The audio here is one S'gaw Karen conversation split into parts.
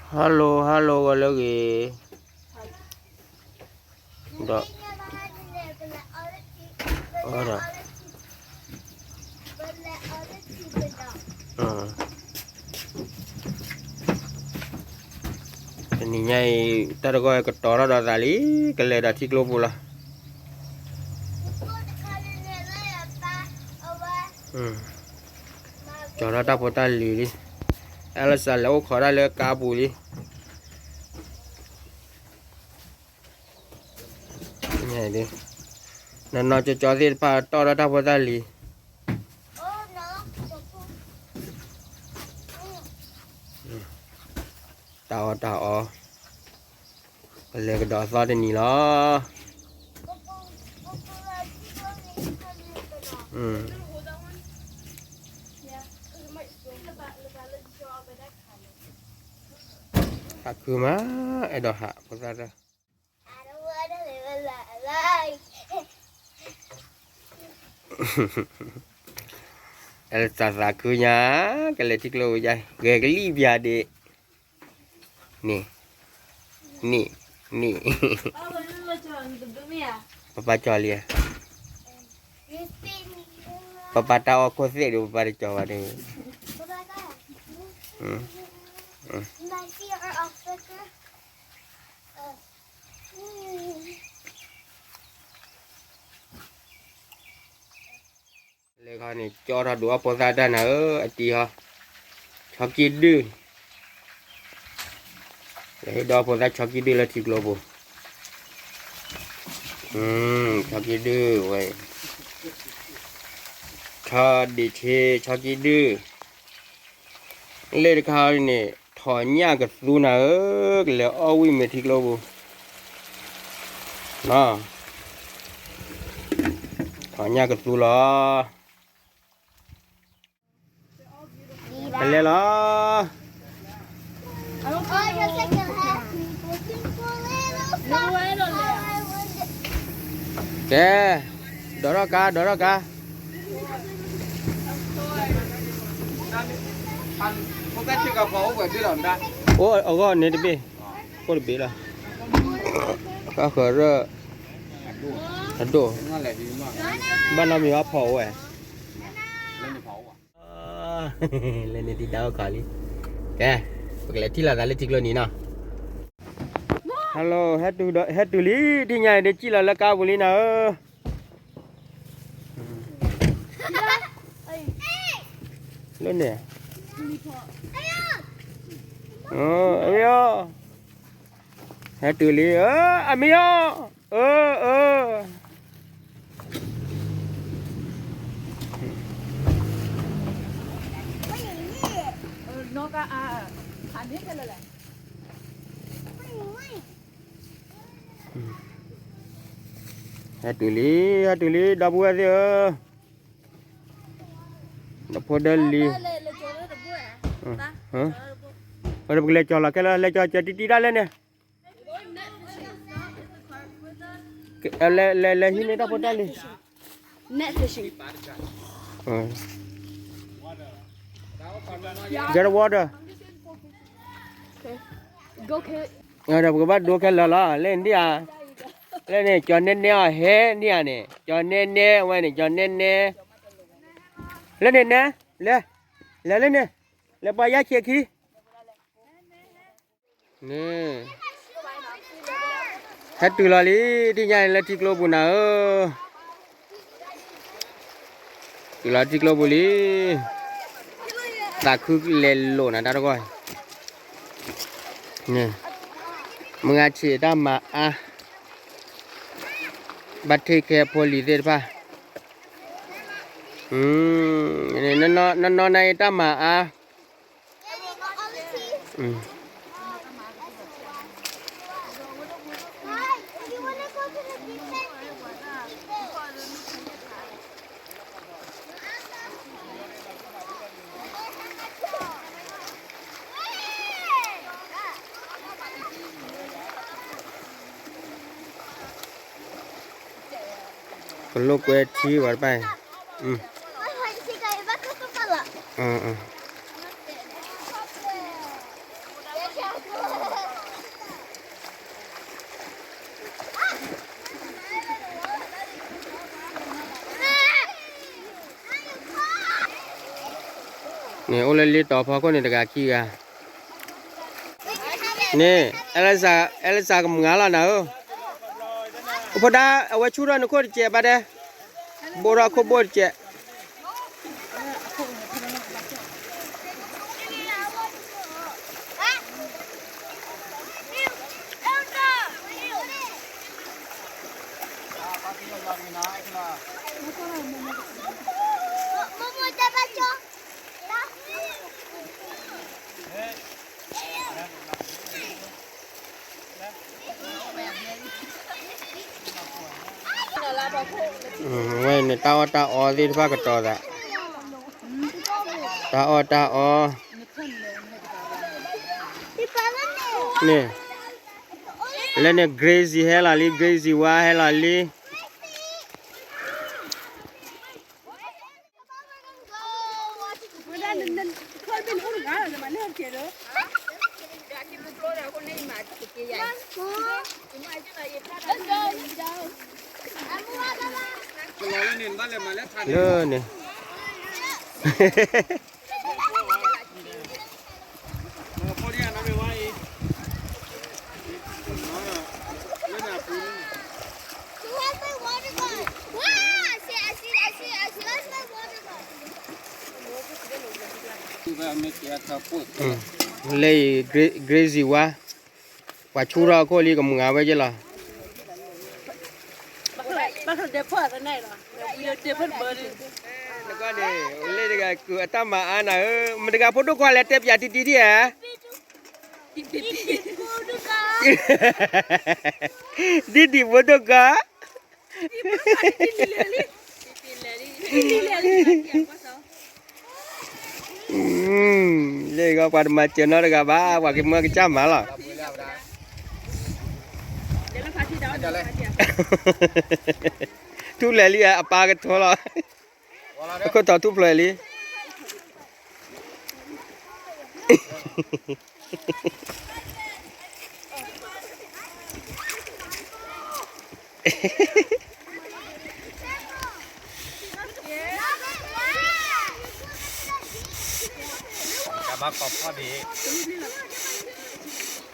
Hello hello ဂီၤလၢအဂ့ၤ, ဒီး တနံၤညါအံၤ တၢ်တဂီၢ်ကတီၤထီၣ်ဒီးသးလံ, ကလဲၤဒီးထံကျိပူၤလီၤ. ကတီၤထီၣ်တၢ်ဖိတၢ်လံၤလံ, အဲလၢစး လဲၤအိၣ်ခိးတၢ်လၢကါပူၤလံ. နီၢ်နီၢ်ကၠီကၠီသ့ၣ်တဖၣ် တီၣ်ထီၣ်တၢ်ဖိတၢ်လံၤ, တၢ်အီၣ်တၢ်အီ, ပလဲၤကဒီးအသီတနံၤလီၤ. ဟးခုမး, အဲၣ်ဒိးဟးဖိသၣ်တၢ် အဲၣ်သးသးခုညါ, ကလဲၤထံကျိဝဲယါ, ဂဲၤကလံၣ်ပျၢ်ဒံး, န့ၣ်, န့ၣ်, န့ၣ်, ပပၢ်ကၠီလံဧါ, ပပၢ်တၢ်အီၣ်ခိၣ်သ့ၣ်ဒီး ပပၢ်တကၠီဘၣ်ဒီး, လဲၤခီန့ၣ် ကၠီထီၣ်ဒုးအီၣ်ဖိသၣ်တၢ်နၤဧၢ, အတံၤဟီ, ဆီကံၢ်ဒုၣ်, လဲၤဟ့ၣ်ဒီးအီၣ်ဖိသၣ်ဆီကံၢ်ဒုၣ်လၢထံကျိပူၤ, ဆီကံၢ်ဒုၣ်ဝဲ, ဆီဒံးဆ့ ဆီကံၢ်ဒုၣ်, လၢတခါန့ၣ် ထီၣ်ညၣ်ကသူနၤဧၢ, ကလဲၤအီၣ်ဝံၣ်မ့ၤထံကျိပူၤ, ထီၣ်ညၣ်ကသူလီၤ. ပလဲၤလီၤ. ကဲ, ဒိးထီၣ်ကါ, ဒိးထီၣ်ကါ, အိၣ်အဂီၢ်န့ၣ်တဘ့ၣ်, အိၣ်တဘ့ၣ်လီၤ, ဃၣ်ဃၢၤရၢၢ်, အဒိၣ်, ဘၣ်နီတမံၤဘၣ်ဖီၣ်အိၣ်ဝဲ, လၢန့ၣ်တံၤဒါအိၣ်ခီလံ, ကဲ, ပကလဲၤထံၣ်လိာ်သးလၢထံကျိနံၤနီၤ. Hello, ဟဲတုၤလံ, ထံၣ်ညါအံၤဒ်စံၣ်လီၤလၢကါပူၤလံနၤဧၢ, လၢန့ၣ်, အ့ၣ်, ဟဲတုၤလံ, အမံၤဧၢ, အၢ, အၢ ဟဲတုၤလံ, ဟဲတုၤလံ ဒီပုၢ်ဝဲၢ်သ့ၣ်ဧၢ, ဒီဖိဒီလံၤ, ပကလဲၤကၠီၤလီၤခဲလၢာ်, လဲၤကၠီၤကၠီၤတံၢ်တံၢ်ဒၣ်လဲၣ်န့ၣ်, လဲၤလဲၤဟံးန့ၢ်တၢ်ဖိတၢ်လံၤ, get water, ဒီးပကဘၣ်ဒိခဲလၢာ်လီၤ, လၢန့ၣ်ဒ်ဧါ, လၢန့ၣ် ကၠီၤနဲနဲအီၤဟဲန့ၣ်ဧါန့ၣ်, ကၠီၤနဲနဲ အဝဲန့ၣ် ကၠီၤနဲနဲ, လၢန့ၣ်နဲ, လဲၤ, လဲၤလၢန့ၣ်, လဲၤပှၤယါဆံးခံ န့ၣ်, ဟဲတုၤလီၤလံ, ထံၣ်ညါအံၤလၢထံကျိပူၤနၤဧၢ, တုၤလီၤထံကျိပူၤလံ, သးခုလဲၤလိာ်နၤတၢ်တဂီၢ်, န့ၣ်, မုၢ်ဂၤဆံးတၢ်မၤအါ, ဘၣ် take care ဖိလံၤသ့ၣ်တဖၣ်, နီၢ်နီၢ်နၤအံၤတၢ်မၤအါ ကလိာ်ကွဲထံဝဲတဖၣ်, အၢ, အၢ, န့ၣ် အိၣ်လၢလ့တီၤဖီခိၣ်န့ၣ် တဂၤခံဂၤ န့ၣ် အဲလစၢ်ကမုာ်ဂၤလီၤနၤဧၢ, အိၣ်ဖိဒါ အဝဲဆူၣ်ထီၣ်နခိၣ်တစဲးဘၣ်ဒဲး, ဘိၣ်ထီၣ်ခိၣ်ဘိၣ်တစဲး. ဝဲန့ၣ် တၢ်အီၣ်တၢ်အီသ့ၣ်တဖၣ်ကတီၤသး, တၢ်အီၣ်တၢ်အီ န့ၣ်, လၢန့ၣ် Gracie ဟဲလီၤလံ, Gracie ဝါဟဲလီၤလံ. လၢန့ၣ် လၢအံၤ Gracie ဝါ, ပှၤဆူၣ်ထီၣ်အခိၣ်လံ ကမုာ်ဂၤဝဲက့လီၤ. နကွၢ်န့ၣ် လၢတဂၤကုၤအတၢ်မၤအါနၤဧၢ, မတၤတဂၤဖိဒိၣ်ခွါလဲၣ် တဲပၠးတံၢ်တံၢ်ဧါ, ဒံၣ်ဒံၣ်ဖိဒိၣ်ခွါ လၢဂီၤပှၤတမၤစၢၤနီတဂၤဘၣ်, ပှၤကမၢကစၢ်မၤလီၤ. ထူၣ်ဖျဲးလံ အပၢ်ကထိလီၤ, အခိၣ်ထီၣ်ထူၣ်ဖျဲးလံ.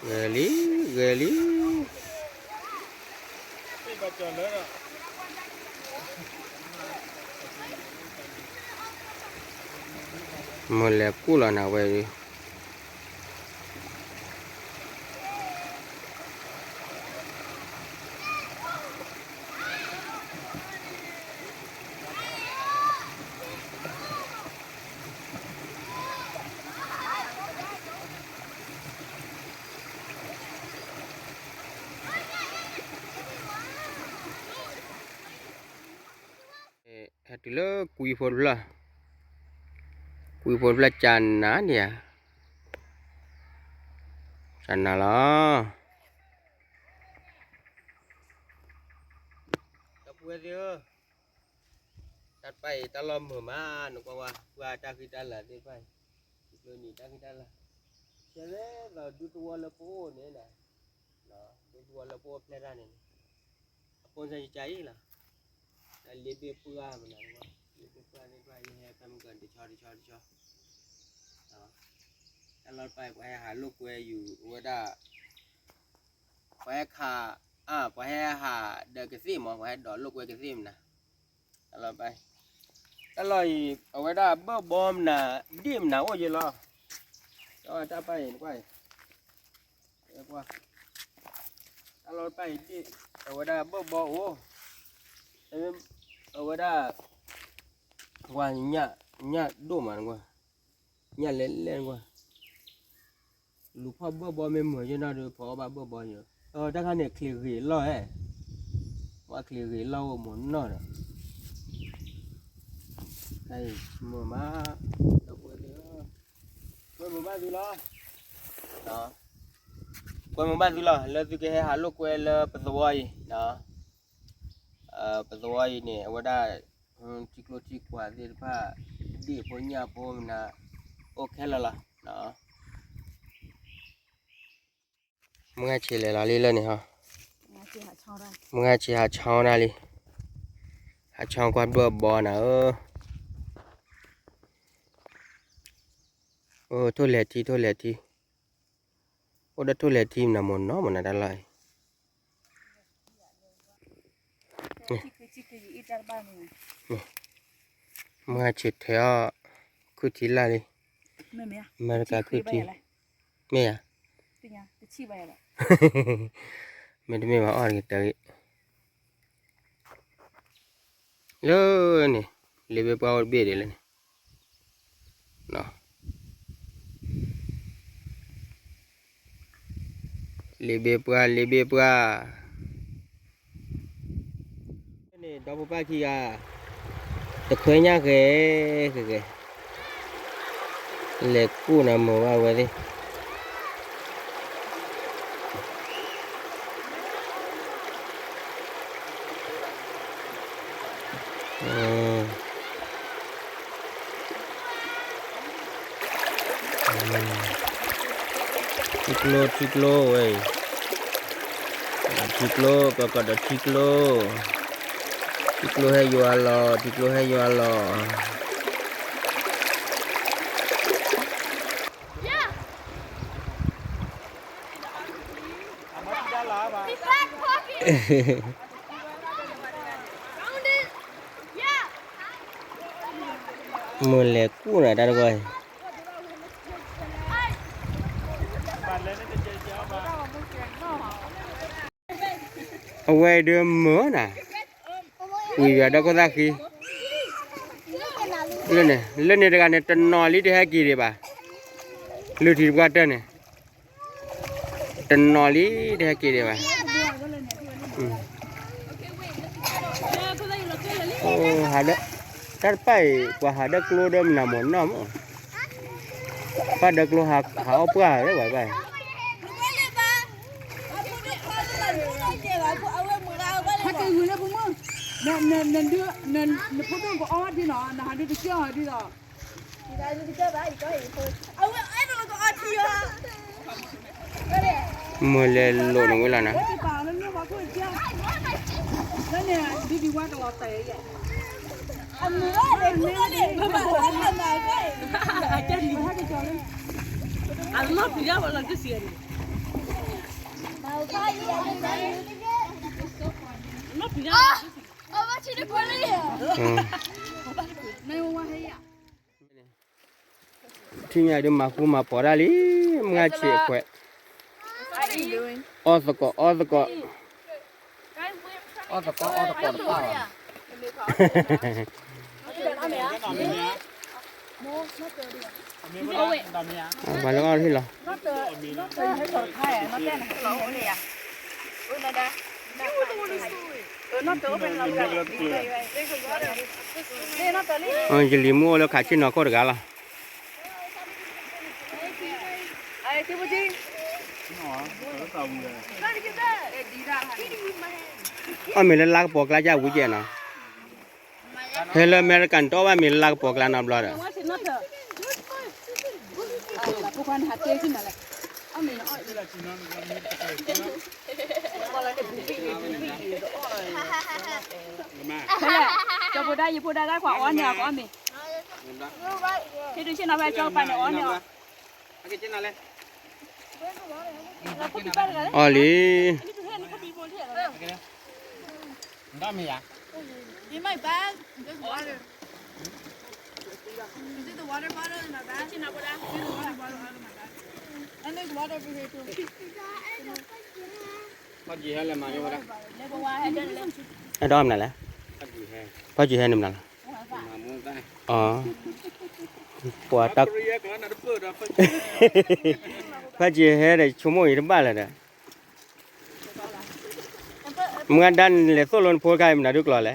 ဂဲၤလံ, ဂဲၤလံ. မ့ၢ်လဲၤကူၣ်လီၤနၤဝဲဒၣ်. ဟဲတုၤလၢကွံာ်ဖိတဖျၢၣ်, ကွံာ်ဖိတဖျၢၣ်ကၢနၤန့ၣ်ဧါ, ကၢနၤလီၤ. ဒီပုၢ်ဝဲၢ်သ့ၣ်ဧၢ, တၢ်တဖၣ်အံၤ တၢ်လီၢ်မုာ်မး နကွၢ်ဝဲ ပှၤတၢ်ဃံတၢ်လၤသ့ၣ်တဖၣ်အံၤ, ကျိနံၤတၢ်ဃံတၢ်လၤ, ဆဲးလဲၤသိးဒူသဝီလၢပအိၣ်န့ၣ်, ဒူသဝီလၢပအိၣ်ဖျဲၣ်တၢ်န့ၣ်န့ၣ်, အပိၢ်စၢ်ယကါအံၤလီၤ, တၢ်လ့ဘ့ၣ်ပှၢ်မနၤ, လ့ဘ့ၣ်ပှၢ်သ့ၣ်တဖၣ်အံၤ ဟဲဖဲမုၢ်ကတဆီတဆီတဆီ, တၢ်လီၢ်တဖၣ်အံၤ ပှၤဟဲဟးလိာ်ကွဲယူၤအဝဲဒၣ် ပှၤဟဲခး, အၢ ပှၤဟဲဟးဒီးကသ့ၣ်မး ပှၤဟဲဒိးလိာ်ကွဲကသ့ၣ်မနၤ, တၢ်လီၢ်တဖၣ်အံၤ, တၢ်လီၢ်အံၤ အဝဲဒၣ်ဘၢၣ်ဘီမနၤ, ဒ့ၣ်မနၤအိၣ်ယဲလီၤ, တၢ်တဖၣ်အံၤနကွၢ်အံၤ, တၢ်လီၢ်တဖၣ်အံၤဒ့ၣ်, အဝဲဒၣ်ဘၢၣ်ဘီအိၣ်, အဝဲဒၣ်, ကွၢ်, ညၣ်ဒိၣ်မးနကွၢ်, ညၣ်လဲၣ်လဲၣ်နကွၢ် လူၤဖီၣ်ဘၢၣ်ဘီမ့ၢ်မုာ်ယဲနီၤဒီး ဖီၣ်အီၣ်ဘၣ်ဘၢၣ်ဘီယဲ, တၢ်ခါန့ၣ် ချံးဂ့ၤလီၢ်ဧဲ, ပှၤချံးဂ့ၤလီၢ်အိၣ်မးနီၢ်ဒီး, မုာ်မး, ဒီပုၢ်ဝဲၢ်သ့ၣ်ဧၢ, ကွဲမုာ်ဘၣ်သုလီၤ, ကွဲမုာ်ဘၣ်သုလီၤ လၢသုကဟဲဟးလိာ်ကွဲလၢပသဝီအံၤ, ပသဝီအံၤန့ၣ် အဝဲဒၣ် ထံကျိထံကွၢ်သ့ၣ်တဖၣ်, ဒ့ၣ်ဖိညၣ်ဖိမနၤ, အိၣ်ခဲလၢာ်လီၤ. မုၢ်ဂၢ်ဆံးလဲၤလီၤလံလၢန့ၣ်ဟီ, မုၢ်ဂၢ်ဆံးဟးဆီဒၣ်လံ, ဟးဆီကွၢ်ဘျၢၣ်ဘီနၤဧၢ, အိၣ်ထိၣ်လဲၤထံ ထိၣ်လဲၤထံ, အိၣ်ဒီးထိၣ်လဲၤထံမနုၤမ့ၢ်နီၢ်မ့ၢ်နၤတၢ်လီၢ်အံၤ မုၢ်ဂၢ်ဆံးထဲအီၤ ခုၣ်ထံလၢ်လံ, အမဲရကၤခုၣ်ထံ, မ့ၢ်ဧါ, မ့တမ့ၢ်ဘၣ်အီၣ်တဂ့ၤတဂ့ၤ, လၢန့ၣ် လ့ဘ့ပှၢ်အိၣ်တဘ့ၣ်ဒံးလၢန့ၣ် လ့ဘ့ပှၢ် လ့ဘ့ပှၢ်, န့ၣ်ဒီဖိပၢ်ခံဂၤ တခွဲညၣ်ဂဲၤဂဲၤဂဲၤ, လဲၤကူၣ်နၤမုာ်ဘၣ်ဝဲသ့ၣ် ထံကျိ ထံကျိဝဲအံၤ, ထံကျိ ပကီၢ်ဒီးထံကျိ, ထံကျိဟဲယွၤလီၤ ထံကျိဟဲယွၤလီၤ. မုၢ်လဲၤကူၣ်နၤတၢ်တဂီၢ်အံၤ အဝဲဒၣ်မုာ်နၤ, ဝံၤဒီးခိၣ်သၣ်ဃံ, လၢန့ၣ် လၢန့ၣ်တဂၤန့ၣ် တနီၤလံတဟဲက့ၤဒံးဘၣ်, လုၢ်ထံတပှၢ်တၢၢ်န့ၣ် တနီၤလံတဟဲက့ၤဒံးဘၣ်, ဟးဒီး တၢ်တဖၣ်အံၤ ပှၤဟးဒီးကျိဒီးမနုၤမ့ၢ်နီၢ်မး, ပှၤဒီးကျိဟးအီၣ်ပှၢ်လၢပှၤတဖၣ်အံၤ နဖိဒိၣ်ကအီၣ်ဒ်နီၤ နဟးဒုးတကၢၢ်အီၤဒ်ဒီး မုၢ်လဲၤလိာ်နဝဲလီၤနၤ, အနီၢ်ပျံၤဒၣ်ဝဲလီၤကစံးန့ၣ် ထံၣ်ညါဒုးမၤဃူမၤဖိးဒၣ်လံ, မုၢ်ဂၢ်ဆံးအခွဲး, အီၣ်သကိး အီၣ်သကိး, အီၣ်သကိး အီၣ်သကိးတပၣ်ဘၣ်, ပှၤလၢအီၣ်ဟ့ၣ်လီၤ ယလံၤမုၣ်အိၣ်လၢခးဆ့ၣ်နီၤခိၣ်တဂၤလီၤ, အီၣ်မ့ၤလၢလါကပီၤကျါကၢ်ဝံၤကဲနီၤ, ဟဲလၢအမဲရကၤန့ၣ် တအီၣ်ဘၣ်မ့ၤလၢလါကပီၤကျါနီတဘျီဒီး ကၠီဖိဒါယဖိဒါတၢ်ခွါအီၣ်န့ၢ်အီၤ ကအီၣ်မ့ၤ, ဟ့ၣ်ဒုးဆ့ၣ်နီၤဖဲကၠီကပၤန့ၣ်အီၣ်န့ၢ်အီၤ, အီၣ်လံ ဖီၣ်ကံဟဲလဲၣ်မၤညိဝဲဒၣ်, ဖီၣ်ကံဟဲန့ၣ်မနုၤလဲၣ်, ပှၤတၢ် ဖီၣ်ကံဟဲဒီး ဆိကမိၣ်အံၤတဘၣ်လၢၤဒီး မုၢ်ဂၢ်ဒါန့ၣ်လဲၤသိၣ်လိနဖိတခါအံၤ မနုၤဒုးကျိၤလဲၣ်,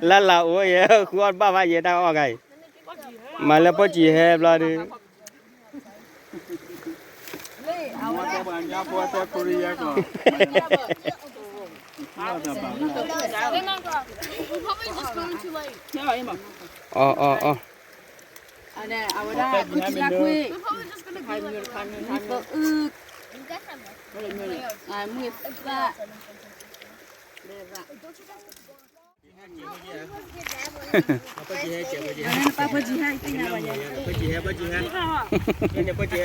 လၢ်လၢ်အိၣ်ယဲ ဃုအီၣ်တဘၣ်ဘၣ်ယဲတၢ်အီၣ်ခါအံၤ, မၤလၢဖီၣ်ကံဟဲဘျီဒုး အီၣ်အီၣ်အီၣ်, အဝဲဒၣ် ခိၣ်ဆံးလၢခွ့ၣ်, မုၢ်ပအုၣ်, မုၢ်သၣ်, ပၢ်ဖီၣ်ကံဟဲ, ပၢ်ဖီၣ်ကံဟဲ,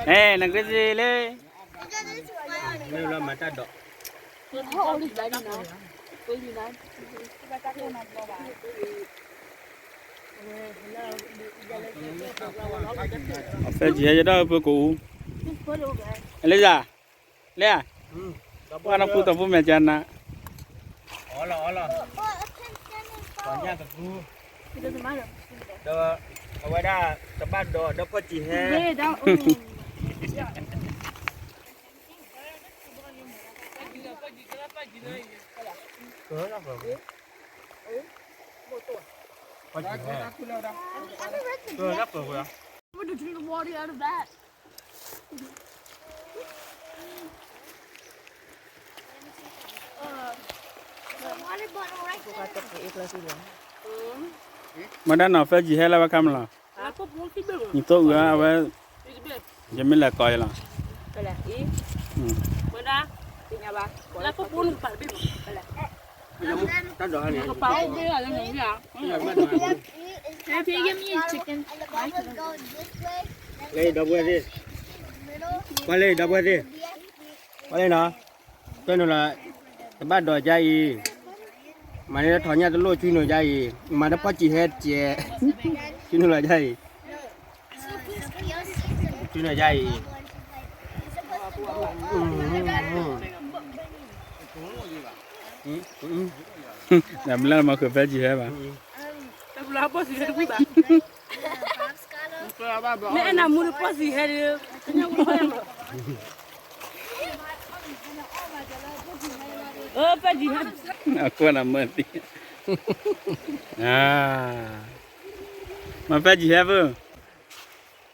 အဲ နကြ့စ့လၢ မ့ၢ်လီၤမၤတၢ်ဒိး အဖဲကံဟဲယဒၣ်အပၢၤကအိၣ်, အလံၤယၤ, လံၤယၤ, ပှၤနီၢ်ပူၤသးပူၤမဲာ်ကနၤ, အီလီၤအီလီၤ, ပှၤညၣ်ကကူ, ဒီးအဝဲဒၣ်တဘၣ်ဒိးဒီးဖီၣ်ကံဟဲ, မ့ၢ်ဒၣ်နီၤ ဖဲကံဟဲလၢဝဲခါမးလီၤ, နသိၣ်အုးအဝဲ, ယမ့ၢ်လဲၤကိးယလီၤ, မ့ၢ်ဒၣ်, လၢပပူနကပာ်တဘ့ၣ်မး, တၢ်ဒိးန့ၣ်, ကပာ်အိၣ်ဘ့ၣ်လီၤလၢနၤ, လၢဒီပုၢ်ဝဲၢ်သ့ၣ်, ပှၤလၢဒီပုၢ်ဝဲၢ်သ့ၣ်, ပှၤလၢနီၤ, ကဲနုာ်လီၤ, တဘၣ်ဒိးကါအံၤ, မၤန့ၢ်ထီၣ်ညၣ်တလိၣ် ဆူနုာ်ကါအံၤ, မၤတဖီၣ်ကံဟဲတကဲး, ဆူနုာ်လီၤကါအံၤ, ဆူနုာ်ကါအံၤ, တၢ်ဘျၢမၤဃုာ်ဖဲကံဟဲဘၣ်, မ့ၢ်အဲၣ်နၤမူတပီၢ်စံးဟဲဒီး, အကွၢ်နၤမၢသံ, မ့ၢ်ဖဲကံဟဲဘၣ်,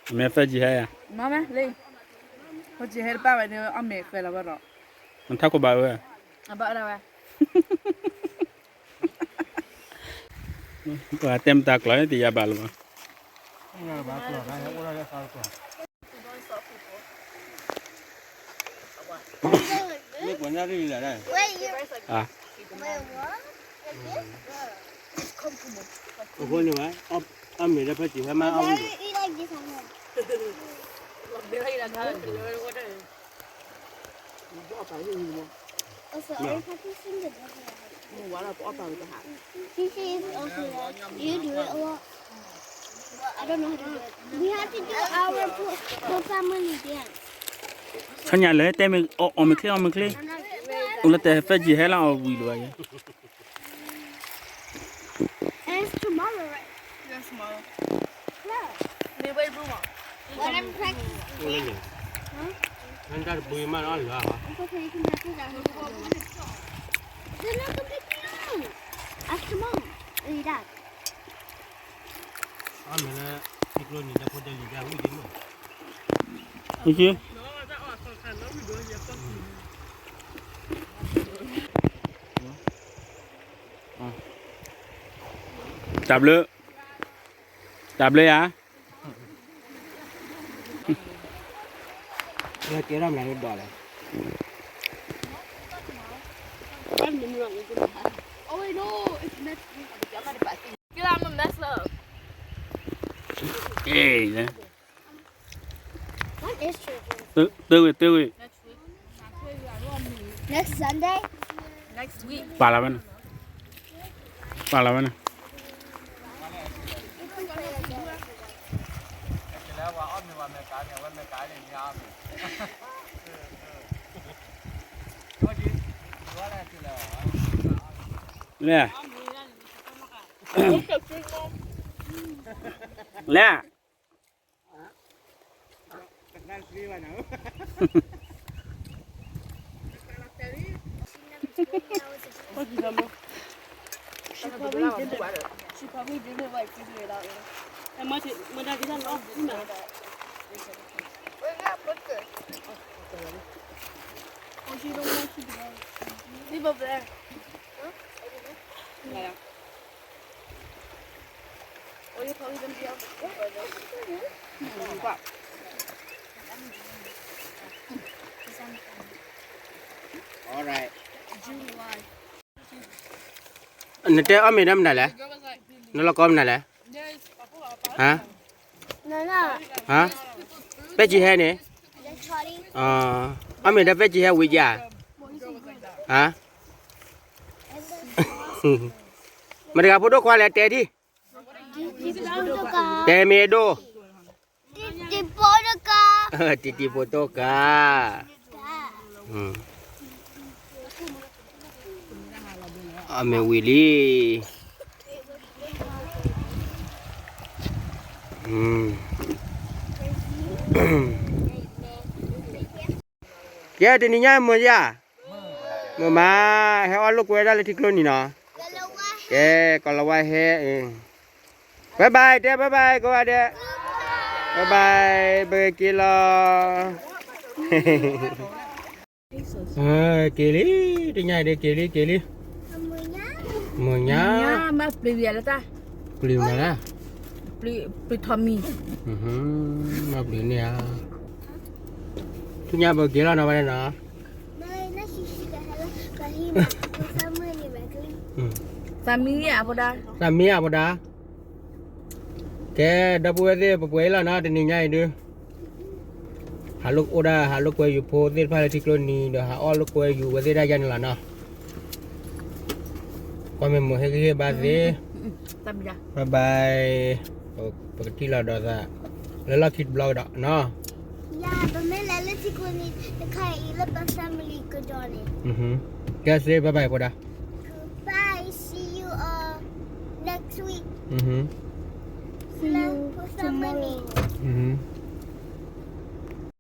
မ့ၢ်ဖဲကံဟဲယၤ, မ့ၢ်လံ, ဖဲကံဟဲတပၣ်ဝဲန့ၣ် အီၣ်မ့ၤဃဲလီၤဘၣ်ဒီး, နထါခိၣ်ဘၣ်ဝဲ, အဘၣ်ဝဲဒၣ်ဝဲ ပှၤတဲမတၤကျိာ်န့ၣ် တယၤဘၣ်လၢၤဘၣ်, အဃိန့ၣ်ဝဲ, အီၣ်မ့ၤလၢဖဲကံဟဲမးအီၣ်ဝံၤ, ဆီညါလၢတဲမ့ၢ်အီၣ်မ့ၤချ့အီၣ်မ့ၤချ့, အိၣ်လၢတဲဖဲကံဟဲလၢအီၣ်ဝံၤလၢၤဘၣ်ယဲ, And it's tomorrow, right? Yes, tomorrow. Yeah. They wait room. When I'm pregnant. Huh? It's okay, you can have it. They're not gonna pick me up. Ask your mom. Hey, Dad. အီၣ်မ့ၤလၢ ထံကျိနံၤလၢဖိတလံၤဒၣ်ဝံၤဒ်မ့ၢ်, တၢ်ဘျၢ, တၢ်ဘျၢယၤ, ကဲထီၣ်မနုၤဒိးလဲၣ်, တၢ်ဝ့ၢ်, တၢ်ဝ့ၢ်, Next Sunday? Next week. ပာ်လီၤဝဲန့ၣ်, ပာ်လီၤဝဲန့ၣ်, လဲၣ်, လဲၣ် She probably did it. She probably did it like figure it out. And much it when I did that last time. Oh, she don't want you to go. Leave over there. Huh? Yeah. Oh, နတဲအီၣ်မ့ၤဒၣ်မနုၤလဲၣ်, နလီၢ်ကီမနုၤလဲၣ်, ဟါ, ဟါ, ပဲာ်ကံဟဲန့ၣ်, အီၣ်မ့ၤဒၣ်ပဲာ်ကံဟဲဝံၤယၤ, ဟါ, မတၤတဂၤဖိဒိၣ်ခွါလဲၣ်တဲဒံး, တဲမ့ၢ်ဒိၣ်, တံတံဖိဒိၣ်ခွါ, တံတံဖိဒိၣ်ခွါ, အီၣ်မ့ၤဝံၤလံ. ကဲ တနံၤညါမုာ်ယၤ, မုာ်မး, ဟဲအီၣ်လိာ်ကွဲဒၣ်လၢထံကျိနံၤနီၤ, ကဲ ကီၤလၤဝါဟဲ, bye bye တဲ bye bye ကိးဂၤဒဲး, bye bye ပက့ၤလီၤ. က့ၤလံ, တနံၤညါအံၤဒီး က့ၤလံ က့ၤလံ, မုာ်ညါ, ပျံၤမး, ပျံၤထီၣ်မံၤ, ဘၣ်ပျံၤန့ၣ်ဧါ, ထူၣ်ညါပက့ၤလီၤနီၤ ဘၣ်န့ၣ်နီၤ, သးမံယၤဖိဒါ, သးမံယၤဖိဒါ. ကဲ ဒီပုၢ်ဝဲၢ်သ့ၣ် ပပှဲၤအံၤလီၤနီၤ တနံၤညါအံၤဒုး, ဟးလိာ်အိၣ်ဒၣ် ဟးလိာ်ကွဲယူၤဖိသ့ၣ်တဖၣ်လၢထံကျိနံၤ ဒီးဟးအီၣ်လိာ်ကွဲယူၤဝဲသ့ၣ်ဒၣ်ယါန့ၣ်လီၤနီၤ. ကွၢ်မ့ၢ်မိၢ်ဟ့ၣ်ဂံၢ်ဟ့ၣ်ဘါသ့, bye bye, ပကထံၣ်လိာ်ဒီးသး လၢလီၢ်ခံတဘျီကဒီးနီၤ. ယၤပမ့ၢ်လဲၤလၢထံကျိနံၤတခါအံၤလၢပ family ကဒီးန့ၣ်, ကဲ say bye bye ဖိဒါ, bye, see you all next week, see you tomorrow.